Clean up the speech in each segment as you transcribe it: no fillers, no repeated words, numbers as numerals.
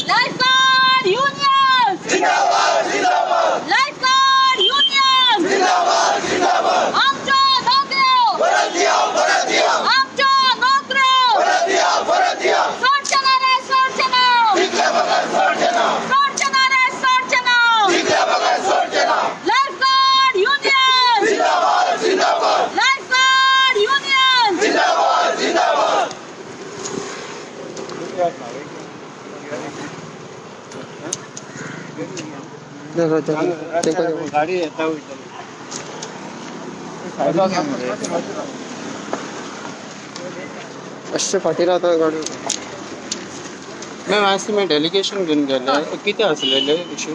Lifeguard union! जिंदाबाद जिंदाबाद Lifeguard union! जिंदाबाद जिंदाबाद आमच्यो नोकऱ्यो! परत दिया परत दिया आमच्यो नोकऱ्यो! परत दिया परत दिया सोडचे ना रे, सोडचे ना! जिंकल्या बगर सोडचे ना सोडचे ना रे, सोडचे ना! जिंकल्या बगर सोडचे ना Lifeguard union! जिंदाबाद जिंदाबाद Lifeguard union! जिंदाबाद जिंदाबाद. गाडी येता वयतली. मातशें फाटीं रावता गाडी. मॅम, आज तुमी डेलिगेशन घेवन गेले, कितें आसलेले इशू?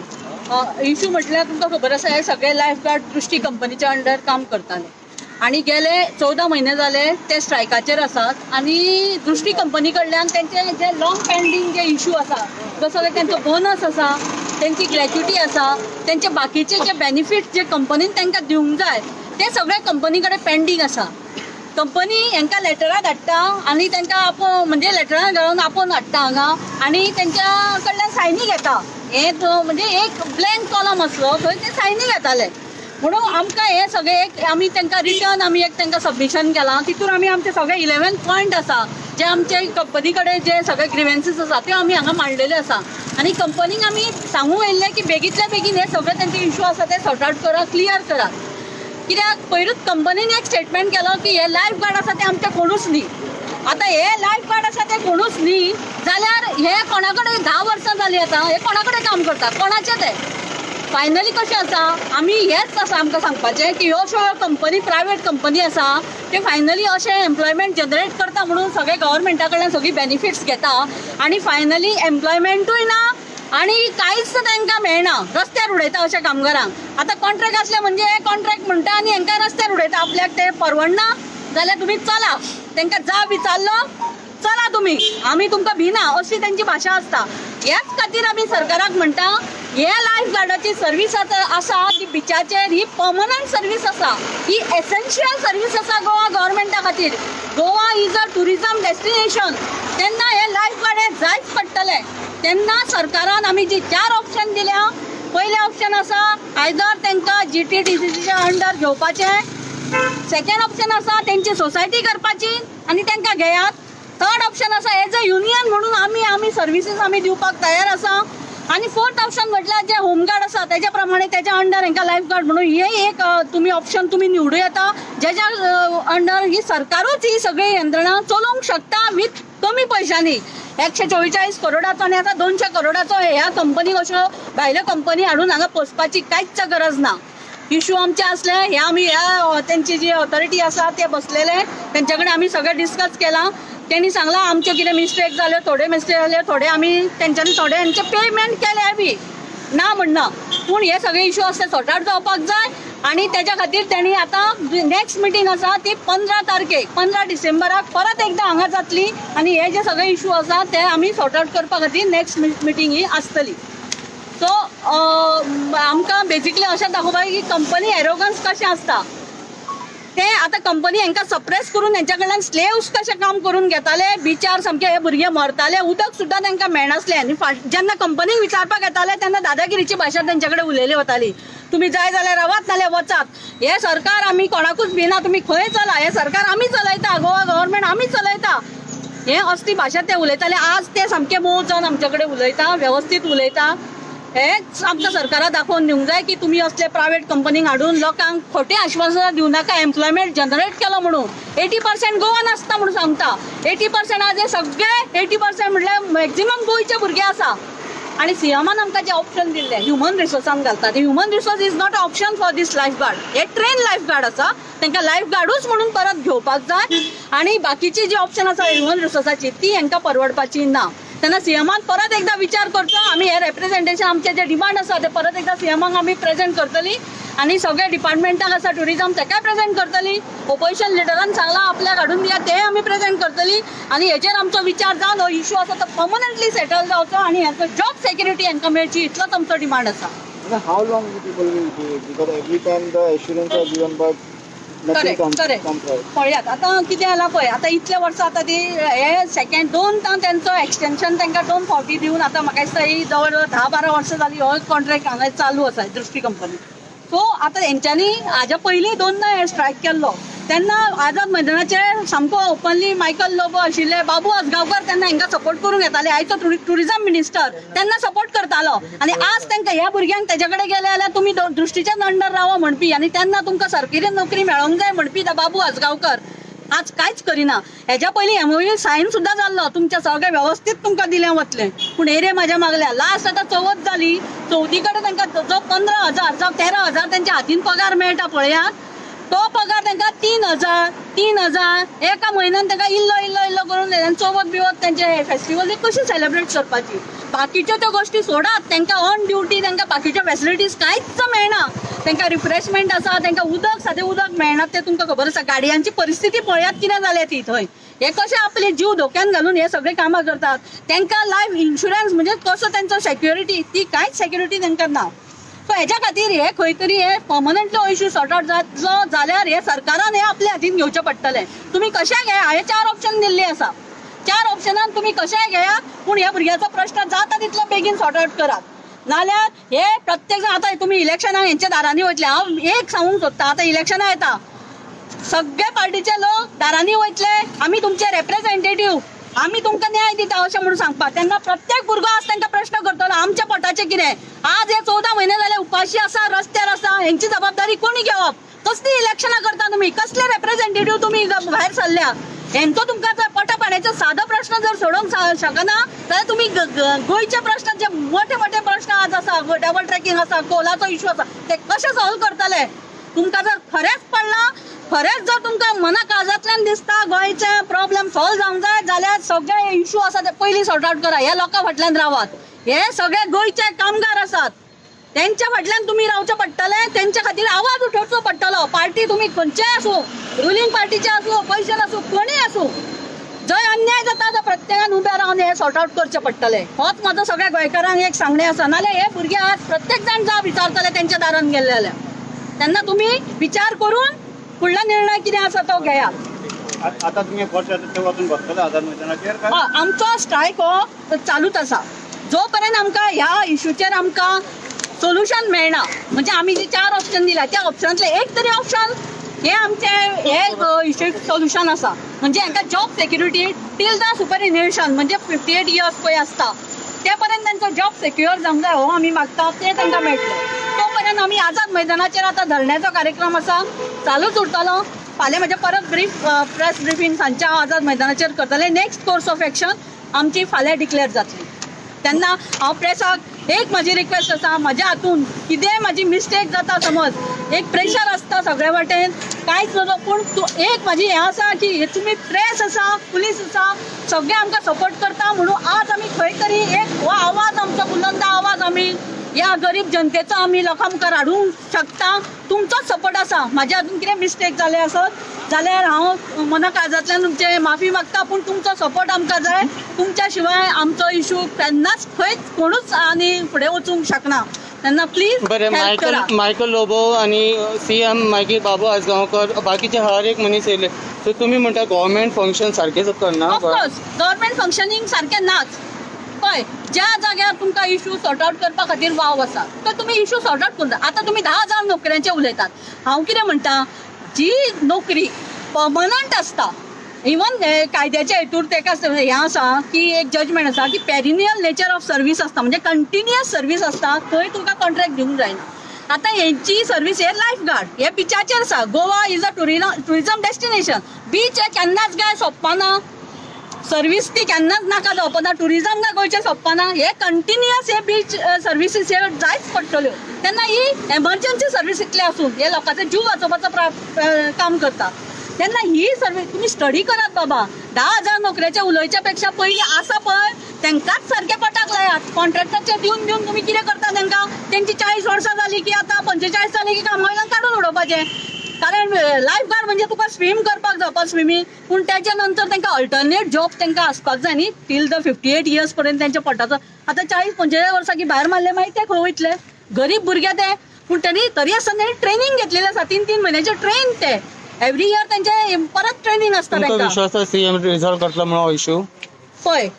इशू म्हटल्यार तुमकां खबर आसा, हे सगळे लायफगार्ड दृश्टी कंपनीच्या अंडर काम करताले आनी गेले 14 म्हयने जाले ते स्ट्रायकाचेर आसात आनी दृश्टी कंपनी कडल्यान तेंचे जे लॉंग पेंडींग जे इशू आसा, जसो की तेंचो बोनस आसा, तेंची ग्रॅच्युटी आसा, तेंचे बाकीचे जे बेनिफीट जे कंपनीन तांकां दिवंक जाय ते सगळे कंपनी कडेन पेंडींग आसा. कंपनी हांकां लेटरां धाडटा आनी तांकां आपोवन, म्हणजे लेटरां घालून आपोवन हाडटा हांगा आनी तेंच्या कडल्यान सायनी घेता. हे म्हणजे एक ब्लँक कॉलम आसलो थंय ते सायनी घेताले. म्हणून आमकां हे सगळे एक आमी तांकां रिटर्न आमी एक तांकां सबमिशन केलां. तितून आमी आमचे सगळे 11 पॉयंट आसा जे आमचे कंपनी कडेन जे सगळे ग्रिवेन्सीस आसा ते आमी हांगा मांडलेले आसा आनी कंपनीक आमी सांगूंक येयल्लें की बेगींतल्या बेगीन हे सगळे तेंचे इशू आसा ते सॉर्ट आवट करा, क्लियर करात. कित्याक पयरूच कंपनीन एक स्टेटमेंट केलो की हे लायफ गार्ड आसा ते आमचे कोणूच न्ही. आतां हे लायफ गार्ड आसा ते कोणूच न्ही जाल्यार हे कोणा कडेन 10 वर्सां जालीं आतां हे कोणा कडेन काम करता, कोणाचे ते फायनली कशें आसा. आमी हेच आसा आमकां सांगपाचें की ह्यो अश्यो कंपनी प्रायवेट कंपनी आसा ते फायनली अशें एम्प्लॉयमेंट जनरेट करता म्हणून सगळे गव्हर्मेंटा कडल्यान सगळी बेनिफिट्स घेता आनी फायनली एम्प्लॉयमेंटूय ना आनी कांयच तांकां मेळना, रस्त्यार उडयता अशा कामगारांक. आतां कॉन्ट्रॅक्ट आसलें म्हणजे कॉन्ट्रॅक्ट म्हणटा आनी हांकां रस्त्यार उडयता. आपल्याक ते परवडना जाल्यार तुमी चला, तांकां जा विचारलो चला तुमी, आमी तुमकां भिना अशी तेंची भाशा आसता. ह्याच खातीर आमी सरकाराक म्हणटा हे लायफ गार्डाची सर्वीस आतां आसा ती बिचाचेर ही पर्मनंट सर्वीस आसा, ही एसेन्शियल सर्वीस आसा गोवा गव्हर्मेंटा खातीर. Goa is a tourism destination, तेन्ना हे लायफ गार्ड हे जायच पडटले. तेन्ना सरकारान आमी जी 4 ऑप्शन दिल्या, पयलें ऑप्शन आसा आयदर तांकां GTDCच्या अंडर घेवपाचें, सेकंड ऑप्शन आसा तेंची सोसायटी करपाची आनी तांकां घेयात, थर्ड ऑप्शन आसा एज अ युनियन म्हणून आमी आमी सर्विसीस आमी दिवपाक तयार आसा आनी फोर्थ ऑप्शन म्हटल्यार जे होमगार्ड आसा तेज्या प्रमाणे तेज्या अंडर हांकां लायफ गार्ड म्हणून हे एक तुमी ऑप्शन तुमी निवडूं येता, जेज्या अंडर ही सरकारूच ही सगळी यंत्रणा चलोवंक शकता विथ कमी पयशांनी. 144 करोडाचो आनी आतां 200 करोडाचो ह्या कंपनीक अश्यो भायल्यो कंपनी हाडून हांगा पोसपाची कांयच गरज ना. इशू आमचे आसले हे आमी ह्या तेंची जी ऑथॉरिटी आसा ते बसलेले तेंच्या कडेन आमी सगळें डिस्कस केलां. तेणी सांगलां आमच्यो कितें मिस्टेक जाल्यो, थोडे मिस्टेक जाल्यो, थोडे आमी तेंच्यांनी थोडे हेंचे पेमेंट केले बी ना म्हणना, पूण हे सगळे इशू आसले सॉर्ट आवट जावपाक जाय आनी तेज्या खातीर तेणी आतां नेक्स्ट मिटींग आसा ती 15 तारखेक 15 डिसेंबराक परत एकदां हांगा जातली आनी हे जे सगळे इशू आसा ते आमी सॉर्ट आवट करपा खातीर नेक्स्ट मिटींग ही आसतली. सो आमकां बेजिकली अशें दाखोवपाक की कंपनी एरोगन्स कशें आसता ते आतां कंपनी हांकां सप्रेस करून हेंच्या कडल्यान स्लेव्स कशें काम करून घेताले. बिचार सामके हे भुरगे मरताले, उदक सुद्दां तांकां मेळनासलें आनी जेन्ना कंपनीक विचारपाक येताले तेन्ना दादागिरीची भाशा तेंच्या कडेन उलयली वताली, तुमी जाय जाल्यार रावात नाल्यार वचात, हें सरकार आमी कोणाकूच भिना, तुमी खंय चला, हें सरकार आमी चलयता, गोवा गव्हर्मेंट आमी चलयता, हें असली भाशा ते उलयताले. आज ते सामके मोव जावन आमच्या कडेन उलयता, वेवस्थीत उलयता. हेच आमकां सरकाराक दाखोवन दिवंक जाय की तुमी असले प्रायवेट कंपनीक हाडून लोकांक खोटें आश्वासनां दिवं नाका. एम्प्लॉयमेंट जनरेट केलो म्हणून 80% गोवान आसता म्हणून सांगता, 80% आज हे सगळे 80% म्हटल्यार मॅक्झिमम गोंयचे भुरगे आसा. आनी सीएमान आमकां जे ऑप्शन दिल्ले ह्युमन रिसोर्सान घालता, ते human resource is not option for this life guard. हे ट्रेन लायफ गार्ड आसा, तांकां लायफ गार्डूच म्हणून परत घेवपाक जाय आनी बाकीची जी ऑप्शन आसा ह्युमन रिसोर्साची ती हांकां परवडपाची ना. तेन्ना सीएमान परत एकदा विचार करचो. आमी हे रेप्रेझेंटेशन आमचे जे डिमांड आसा ते परत एकदा सीएमाक आमी प्रेझेंट करतली आनी सगळे डिपार्टमेंटाक आसा टुरिजम तेकाय प्रेझेंट करतली. ओपोजिशन लिडरान सांगलां आपल्याक हाडून दिया, तेय आमी प्रेझेंट करतली आनी हेचेर आमचो विचार जावन हो इशू आसा तो पर्मनंटली सेटल जावचो आनी हेंचो जॉब सेक्युरिटी हांकां मेळची इतलोच आमचो डिमांड आसा. How long you people will do it? Because every time the assurance are given, but nothing correct comes, correct comes out. पळयात आतां कितें जालां पळय, आतां इतले वर्सां आतां ती हे सेकंड दोनदां तेंचो एक्सटेंशन तांकां दोन फावटी दिवन आतां म्हाका दिसता ही जवळ जवळ 10-12 वर्सां जाली हो कॉन्ट्रॅक्ट हांगा चालू आसा दृश्टी कंपनी. सो आतां हेंच्यांनी हाज्या पयलीं दोनदां हे स्ट्रायक केल्लो तेन्ना आझाद मैदानाचेर सामको ओपनली मायकल लोबो आशिल्ले, बाबू आजगांवकर तेन्ना हांकां सपोर्ट करूंक येताले, आयचो टुरिजम मिनिस्टर तेन्ना सपोर्ट करतालो. आनी आज तांकां ह्या भुरग्यांक तेजे कडेन गेले जाल्यार तुमी दृश्टीच्याच अंडर रावा म्हणपी आनी तेन्ना तुमकां सरकारी नोकरी मेळोंक जाय म्हणपी बाबू आजगांवकर आज कांयच करिना. हेज्या पयलीं एमओयू सायन सुद्दां जाल्लो, तुमच्या सगळें वेवस्थीत तुमकां दिलें वतलें, पूण एरे म्हाज्या मागल्या लास्ट आतां चवथ जाली, चवथी कडेन तांकां जो 15,000 जावं 13,000 तेंच्या हातीन पगार मेळटा पळयात, तो पगार तांकां 3,000 3,000 एका म्हयन्यान तांकां इल्लो इल्लो इल्लो करून चवथ बिवत तेंचे फेस्टिवल कशी सेलेब्रेट करपाची. बाकीच्यो त्यो गोश्टी सोडात, तांकां ऑन ड्युटी तांकां बाकीच्यो फेसिलिटीज कांयच मेळना. तांकां रिफ्रेशमेंट आसा, तांकां उदक सादें उदक मेळना तें तुमकां खबर आसा. गाडयांची परिस्थिती पळयात कितें जाल्या ती थंय, हे कशे आपले जीव धोक्यान घालून हे सगळे कामां करतात. तांकां लायफ इन्शुरन्स म्हणजे कसो तेंचो सेक्युरिटी, ती कांयच सेक्युरिटी तांकां ना. सो हेज्या खातीर हे खंय तरी हे पर्मनंटली इशू सॉर्ट आउट जातलो जाल्यार हे सरकारान हे आपल्या हातीन घेवचें पडटलें. तुमी कशें घेया, हांवें 4 ऑप्शन दिल्ली आसा, 4 ऑप्शनान तुमी कशेंय घेया, पूण ह्या भुरग्याचो प्रश्न जाता तितलो बेगीन सॉर्ट आउट करात. नाल्यार हे प्रत्येक जाण आतां तुमी इलेक्शनाक हेंच्या दारांनी वयतले. हांव एक सांगूंक सोदतां, आतां इलेक्शनां येता, सगळे पार्टीचे लोक दारांनी वयतले, आमी तुमचे रेप्रेझेंटेटीव, आमी तुमकां न्याय दिता अशें म्हणून सांगपाक. तेन्ना प्रत्येक भुरगो आज तांकां प्रश्न करतलो आमच्या पोटाचें कितें, आज हे 14 म्हयने जाले उपाशी आसा, रस्त्यार आसा, हेंची जबाबदारी कोणी घेवप? कसली इलेक्शनां करता तुमी, कसले रेप्रेझेंटेटीव तुमी भायर सरल्या? हेंचो तुमकां जर पोटा पाण्याचो सादो प्रश्न जर सोडोवंक शकना जाल्यार तुमी गोंयचे प्रश्न जे मोठे मोठे प्रश्न आज आसा, डबल ट्रॅकिंग आसा, कोलाचो इशू आसा, ते कशे सॉल्व करतले? तुमकां जर खरेंच पडलां, खरेंच जर तुमकां मना काळजांतल्यान दिसता गोंयचे प्रॉब्लेम सॉल्व जावंक जाय जाल्यार सगळे इशू आसा ते पयलीं सॉर्ट आउट करा. ह्या लोकां फाटल्यान रावात, हे सगळे गोंयचे कामगार आसात, तेंच्या फाटल्यान तुमी रावचें पडटलें, तेंच्या खातीर आवाज उठोवचो पडटलो. पार्टी तुमी खंयचेय आसूं, रुलींग पार्टीचे आसूं, ऑपोजिशन आसूं, कोणीय आसूं, जंय अन्याय जाता तो प्रत्येकान उबे रावन हे सॉर्ट आउट करचें पडटलें. होच म्हाजो सगळ्या गोंयकारांक एक सांगणें आसा. नाल्यार हे भुरगे आज प्रत्येक जाण जाब विचारतले तेंच्या दारान गेल्ले जाल्यार, तेन्ना तुमी विचार करून फुडलो निर्णय कितें आसा तो घेयात. आता तुमी थंय वचून बसतले आझाद मैदानाचेर? आमचो स्ट्रायक हो चालूच आसा जो पर्यंत आमकां ह्या इशूचेर आमकां सोल्युशन मेळना. म्हणजे आमी जे 4 ऑप्शन दिला त्या ऑप्शनांतले एक तरी ऑप्शन हे आमचे हे इशू सोल्युशन आसा. म्हणजे हांकां job security till the superannuation, म्हणजे 58 इयर्स पळय आसता ते पर्यंत तेंचो जॉब सेक्युअर जावंक जाय हो आमी मागता, ते तांकां मेळटलें. तो पर्यंत आमी आझाद मैदानाचेर आतां धरण्याचो कार्यक्रम आसा, चालूच उरतलो. फाल्यां म्हजें परत प्रेस ब्रिफींग सांजच्या हांव आझाद मैदानाचेर करतलें. नेक्स्ट कोर्स ऑफ एक्शन आमची फाल्यां डिक्लेअर जातली. तेन्ना हांव प्रेसाक एक म्हाजी रिक्वेस्ट आसा, म्हाज्या हातून कितेंय म्हाजी मिस्टेक जाता, समज एक प्रेशर आसता सगळे वाटेन, कांयच नजो, पूण एक म्हाजी हें आसा की तुमी प्रेस आसा, पुलीस आसा, सगळे आमकां सपोर्ट करता म्हणून आज आमी खंय तरी एक हो आवाज आमचो बुलंद आवाज आमी ह्या गरीब जनतेचो आमी लोकां मुखार हाडूंक शकता. तुमचोच सपोर्ट आसा. म्हाज्या हातून कितें मिस्टेक जालें आसत जाल्यार हांव मना काळजांतल्यान तुमचें माफी मागता, पूण तुमचो सपोर्ट आमकां जाय. तुमच्या शिवाय आमचो इशू केन्नाच खंयच कोणूच आनी फुडें वचूंक शकना. तेन्ना प्लीज बरें, मायकल लोबो आनी सीएम मागीर बाबू आजगांवकर बाकीचे हर एक मनीस येयले, सो तुमी म्हणटा गव्हर्मेंट फंक्शन सारकें करना? ऑफकोर्स गव्हर्मेंट फंक्शनींग सारकें नाच. पळय, ज्या जाग्यार तुमकां इशू सॉर्ट आउट करपा खातीर वाव आसा तो तुमी इशू सॉर्ट आउट करूं. आतां तुमी 10,000 नोकऱ्यांचे उलयतात. हांव कितें म्हणटा, जी नोकरी पर्मनंट आसता, इवन कायद्याच्या हेतूर तेका हें आसा की एक जजमेंट आसा की पेरिनियल नेचर ऑफ सर्वीस आसता, म्हणजे कंटिन्युअस सर्वीस आसता, थंय तुमकां कॉन्ट्रॅक्ट दिवंक जायना. आतां हेंची सर्वीस हे लायफ गार्ड हे बिचाचेर आसा. Goa is a tourism destination. Beach हे केन्नाच काय सोंपपाना, सर्वीस ती केन्नाच नाका जावपाना, टुरिजम काय गोंयचें सोंपपाना. हे कंटिन्युअस हे बीच सर्विसीस हे जायच पडटल्यो. तेन्ना ही एमर्जन्सी सर्वीस इतले आसून हे लोकांचो जीव वाचोवपाचो काम करता. तेन्ना ही सर्वीस तुमी स्टडी करात बाबा. 10,000 नोकऱ्याचे उलोवच्या पेक्षा पयलीं आसा पळय तेंकांच सारकें पटाक लायात. कॉन्ट्रॅक्टाचेर दिवन दिवन तुमी कितें करता तेंकां? तेंची 40 वर्सां जाली की आतां 45 जाली की कामा वयल्यान काडून उडोवपाचें. कारण लायफ गार्ड म्हणजे तुका स्विम करपाक जावपा स्विमींग, पूण त्याच्या नंतर तांकां अल्टरनेट जॉब तांकां आसपाक जाय न्ही टील the 58 years पर्यंत तेंच्या पोटाचो. आतां 40-45 वर्सां की भायर मारले मागीर ते खंय वयतले? गरीब भुरगे ते. पूण तेणी तरी आसतना तेणी ट्रेनींग घेतलेलें आसा, 3-3 म्हयन्याचें ट्रेन ते एवरी इयर तेंचे परत ट्रेनींग आसता तुमकां तांकां. विश्वास आसा सीएम रिजॉल्व करतलो म्हणून हो इशू? पळय,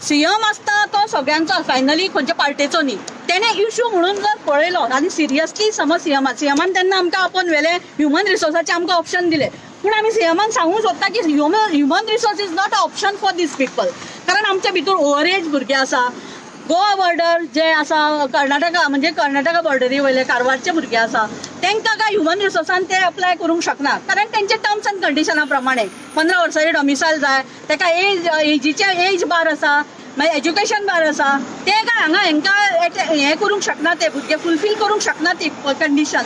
सीएम आसता तो सगळ्यांचो, फायनली खंयच्या पार्टेचो न्ही. तेणे इशू म्हणून जर पळयलो आनी सिरियसली समज सीएमान तेन्ना आमकां आपोवन व्हेले, ह्युमन रिसोर्साचे आमकां ऑप्शन दिले, पूण आमी सीएमान सांगूंक सोदता की human resource is not a option for these people. कारण आमच्या भितर ओवर एज भुरगे आसा, गोवा बॉर्डर जे आसा कर्नाटका, म्हणजे कर्नाटका बॉर्डरी वयले कारवारचे भुरगे आसा, तांकां काय ह्युमन रिसोर्सान ते अप्लाय करूंक शकना. कारण तेंचे टर्म्स एंड कंडिशना प्रमाणे 15 वर्सांची डॉमिसायल जाय तेका, एज एजीचे एज बार आसा, मागीर एज्युकेशन बार आसा. ते काय हांगा हेंकां हें करूंक शकना, ते भुरगे फुलफील करूंक शकना ती कंडिशन.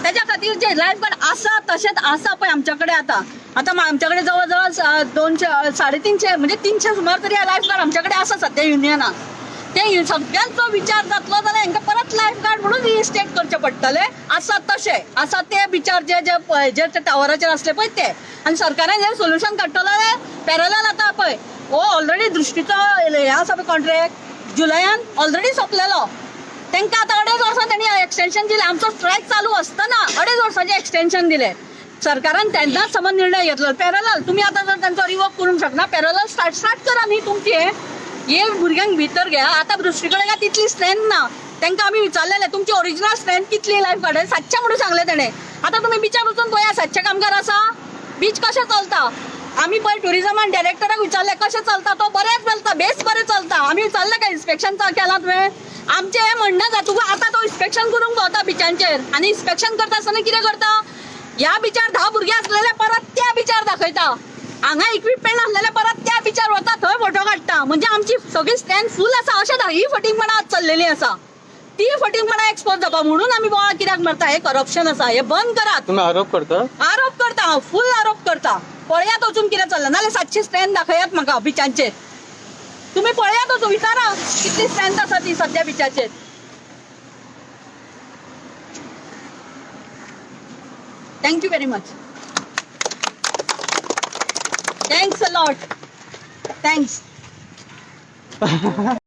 तेज्या खातीर जे लायफ गार्ड आसा तशेंच आसा पळय आमच्या कडेन आतां. आतां आमच्या कडेन जवळ जवळ 200 350 म्हणजे 300 सुमार तरी लायफ गार्ड आमच्या कडेन आसा सद्या युनियनाक. ते सगळ्यांचो विचार जातलो जाल्यार हांकां परत लायफ गार्ड म्हणून रिइन्स्टेट करचें पडटलें. आसा तशें आसा ते बिचार जे जे जे ते टावराचेर आसले पळय ते. आनी सरकारान हें सोल्युशन काडटलो जाल्यार पॅरलल आतां पळय हो ऑलरेडी दृश्टीचो हें आसा पळय कॉन्ट्रॅक्ट जुलयान ऑलरेडी सोंपलेलो. तांकां आतां 2.5 वर्सां तेणी एक्सटेंशन दिलें. आमचो स्ट्रायक चालू आसतना 2.5 वर्सांचें एक्सटेंशन दिलें सरकारान. तेन्नाच समज निर्णय घेतलो पॅरलल तुमी आतां जर तांचो रिवोक करूंक शकना, पॅरलल स्टार्ट करा न्ही तुमची. हे भुरग्यांक भितर घ्या. आतां दृश्टी कडेन काय तितली स्ट्रेंथ ना. तांकां आमी विचारलेलें तुमची ओरिजिनल स्ट्रेंथ कितली लायफ गार्ड? 700 म्हणून सांगलें तेणें. आतां तुमी बिचार वचून पळया 700 कामगार आसा, बीच कशें चलता. आमी पळय ट्युरिजमान डायरेक्टराक विचारलें कशें चलता, तो बरें चलता, बेस बरें चलता. आमी विचारलें काय इन्स्पेक्शन केलां तुवें? आमचें हें म्हणणें जाता तुका आतां तो इन्स्पेक्शन करूंक भोंवता बिचांचेर आनी इन्स्पेक्शन करता आसतना कितें करता, ह्या बिचार 10 भुरगे आसलेले परत त्या बिचार दाखयता, हांगा इक्विपमेंट आसलेले परत त्या बिचार वता थंय फोटो काडटा. म्हणजे आमची सगळी स्ट्रेंथ फूल आसा अशें ही फटींगपणां चल्लेली आसा. ती फटींगपणां एक्सपोज जावपा म्हणून आमी बोवाळ कित्याक मारता. हे करप्शन आसा, हे बंद करात. तुमी आरोप करता? आरोप करता हांव, फूल आरोप करता. पळयात वचून कितें चल्लां, नाल्यार 700 स्ट्रेंथ दाखयात म्हाका बिचांचेर. तुमी पळयात वचून विचारा कितली स्ट्रेंथ आसा ती सद्या बिचाचेर. Thank you very much. Thanks a lot. Thanks.